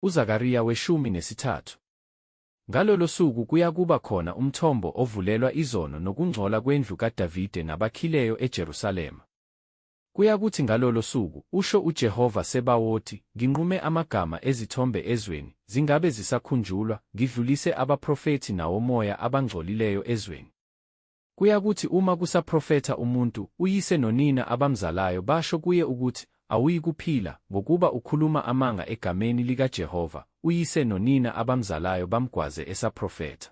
UZakariya 13. Ngalolo suku kuyakuba khona umthombo ovulelwa izono nokungcola kwendlu kaDavide nabakhileyo eJerusalema. Kuyakuthi ngalolo suku, usho uJehova Sebawoti, nginqume amagama ezithombe ezweni, zingabe zisakhunjulwa, ngidlulise abaprofethi nawomoya abangcolileyo ezweni. Kuyakuthi uma kusaprofetha umuntu, uyise nonina abamzalayo basho kuye ukuthi, Awuyikuphila, ngokuba ukhuluma amanga egameni likaJehova, uyise nonina abamzalayo bamgwaze esaprofetha.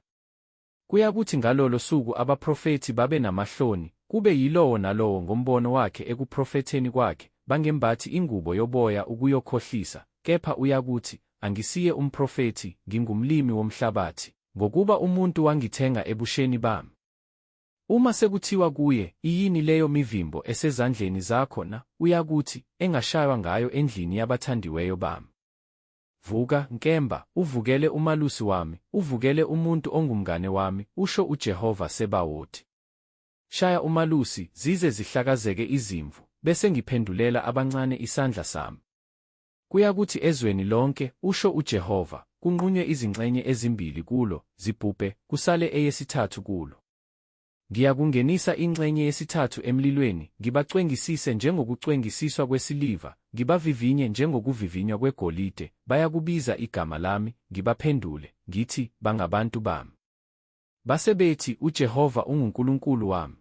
Kuyakuthi ngalolo suku abaprofethi babe namahloni, kube yilowo nalowo ngombono wakhe ekuprofetheni kwakhe, bangembathi ingubo yoboya ukuyokhohlisa, kepha uyakuthi, Angisiye umprofethi, ngingumlimi womhlabathi, ngokuba umuntu wangithenga ebusheni bami. Uma sekuthiwa kuye, Iyini leyo mivimbo esezandleni zakho na? Uyakuthi, Engashaywa ngayo endlini yabathandiweyo bami. Vuka, nkemba, uvukele umalusi wami, uvukele umuntu ongumngane wami, usho uJehova Sebawoti. Shaya umalusi, zize zihlakazeke izimvu, bese ngiphendulela abancane isandla sami. Kuyakuthi ezweni lonke, usho uJehova, kunqunywe izingxenye ezimbili kulo, zibhubhe, kusale eyesithathu kulo. Ngiyakungenisa inxenye yesithathu emlilweni, ngibacwengisise njengokucwengisiswa kwesiliva, ngibavivinye njengokuvivinywa kwegolide, bayakubiza igama lami, ngibaphendule, ngithi, Bangabantu bami. Base bethi, UJehova unguNkulunkulu wami.